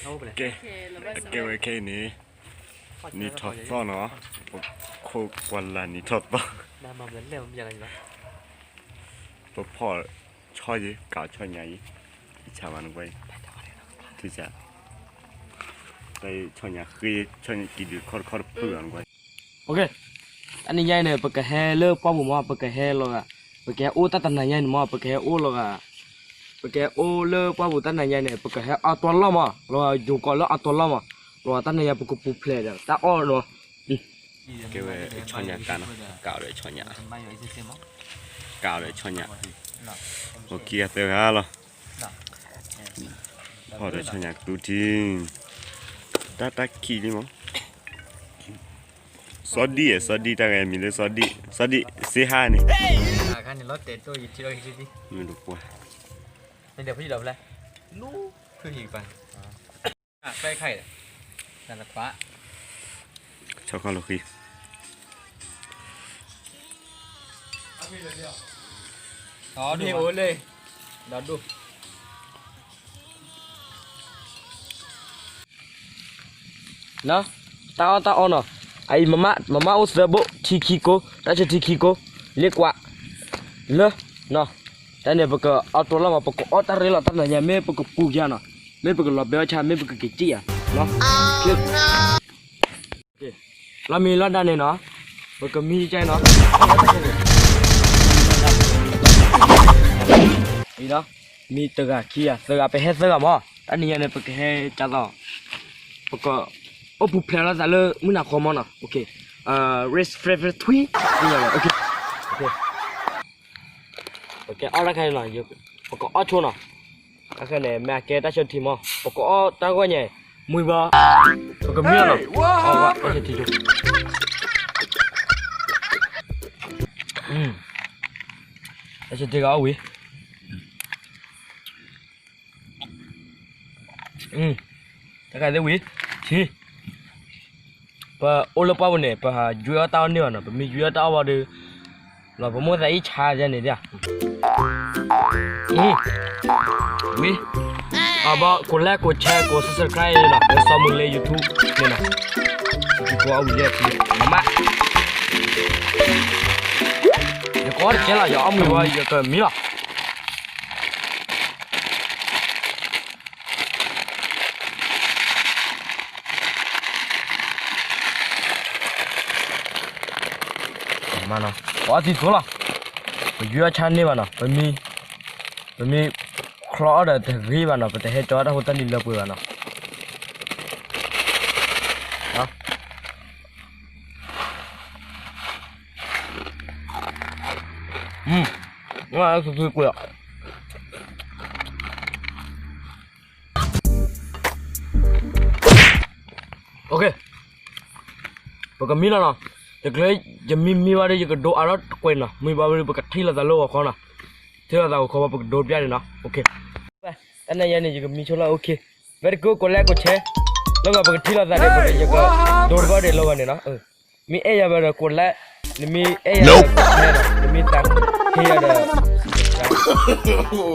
ကဲ, အကဲဝဲခဲအံၤန့ၣ်, နံၣ်ထီၣ်သီနီၤ, ပခိၣ်ကွၢ်လၢ်နံၣ်ထီၣ်သီ, ပဖီၣ်ဆီယံၤ, ကးဆီညၣ်အံၤ, အံၤဆၣ်ဘၣ်နကွၢ်အံၤ, ထံဆၣ်, ဆီညၣ်ဃ့, ဆီညၣ်ကံၣ်ဒုးခီတခီတဖုၣ်ဘၣ်နကွၢ်အံၤ, တနံၤညါအံၤန့ၣ် ပကဟဲလၢပှၢ်ပူၤမး ပကဟဲလီၤဂာ်, ပကဟဲအိၣ်တၢ်တနၤညါအံၤန့ၣ်မး ပကဟဲအိၣ်လီၤဂာ်, ပကဟဲအိၣ်လၢပှၢ်ပူၤတၢ်နၤညါအံၤန့ၣ် ပကဟဲအါတီလီၢ်မး လီၤဂာ်ယိၤကီးလၢအါတီလီၢ်မး, လီၤဂာ်တၢ်နၤညါပကပူၤဖျဲးဒီး တၢ်အီၣ်ဒီး ကဲဝဲဆီညၣ်ကးနီၤ, ကးဒီးဆီညၣ်, ကးဒီးဆီညၣ်, အိၣ်ခံဂၤသၢဂၤလီၤ, ဖီၣ်ဒီးဆီညၣ်ကတူၢ်ထံ, တၢ်တၢ်ခံးလံမး, စီၤဒံၣ်, စီၤဒံၣ်တၢ်ဂဲၤမံၤလၢစီၤဒံၣ်, စီၤဒံၣ်စ့ဟါန့ၣ်, မ့ၢ်တပှၢ် ဆီခီၣ်လီၤဃံ, တၢ်အီၣ်တၢ်အီနီၤ, အံၤ မမၢအိၣ်သၢဘိၣ် ထံခံကိ, တၢ်ဆၢထံခံကိ, လ့ကွး, လၢ, တၢ်န့ၣ် ပကအီၣ်တိၢ်လီၤမး ပကအီၣ်တၢ်ရ့လီၤ တၢ်နၤညါ မ့ၢ်ပကပူၤကယါနီၤ, မ့ၢ်ပကလီၤဘဲအီၣ်ဆၣ် မ့ၢ်ပကက့ၤစံၣ်ယါ, လီၤမံၤလီၤဒါန့ၣ်နီၤ, ပကမံကဲနီၤ, မံတဂၤခံဂၤသၢဂၤ ပဟဲသၢဂၤမး, တၢ်နံၤညါန့ၣ် ပကဟဲကသိး, ပကအိၣ်ပူၤဖျဲးလိာ်သးလၢမုၢ်နၤဃီမးနီၤ, race flavor three, ပကအီၣ်တၢ်ခဲအံၤနီၤ, ပကအီၣ်ဆိနီၤ, တၢ်ခဲန့ၣ် မ့ၢ်အကဲတၢ်ဆၢထံမး, ပကအီၣ်တၢ်ဂီၢ်ညါ, မုၢ်ဘီ, ပကမံလီၤနီၤ, တၢ်ဆၢထံ, တၢ်ဆၢထံကအီၣ်ဝံၤ တခါသ့ၣ်ဝံၤ, ထံ, ပအိၣ်လၢပှၢ်ပူၤန့ၣ် ပဟးယွဲအီၣ်တၢ်အီၣ်န့ၢ်ဘၣ်နီၤ, ပမ့ၢ်ယွဲအီၣ်တၢ်အီၣ်ဘၣ်ဒီး, လီၤပမိၢ်သးအံၣ်ဆါယဲန့ၣ်ဒၣ်, ဝံၤ, အဘီ ကိးလဲၣ် ကိး share ကိး subscribe နီၤ လၢစီၤမူၤလ့ YouTube န့ၣ်နီၤ, ယကိးအီၣ်ဝံၤလၢထံ, မမၢ, ယကိးတကဲလီၤ ယအီၣ်မ့ၤဝဲ ယကမံလီၤ. ပအီၣ်တံၤသိလီၤ, ပယွဲအီၣ်ဆါန့ၢ်ဘၣ်နီၤ, ပမ့ၢ်ချီအီၣ်ဒီးတဂ့ၤဘၣ်နီၤ, ပတဟဲကၠီတၢ်ဖိတၢ်လံၤလၢပှဲၤဘၣ်နီၤ. ပကမံလီၤနီၤ, တချုးယမံမံဘၣ်ဒီး ယကဒိအါထီၣ်တကွဲးနီၤ, မံဘၣ်ဒီး ပကထံၣ်လိာ်သးလၢဂီၤခီနီၤ, ထံၣ်လိာ်သးဂီၤခီ ပကဒိပျၢ်န့ၣ်နီၤ, တၢ်နံၤညါန့ၣ် ယကမံဆိလီၤ, very good, ကိးလဲၣ် ကိး share, လၢဂီၤပကထံၣ်လိာ်သးဒီး ယကဒိတဂီၢ်ဒီးလၢဂီၤန့ၣ်နီၤ, မ့ၢ်အဲၣ်ယၤဘၣ်ဒီး ကိးလဲၣ်, နမ့ၢ်အဲၣ်ယၤဒီး ကိး share နီၤ, နမ့ၢ်သးဟ့ယၤဒီး subscribe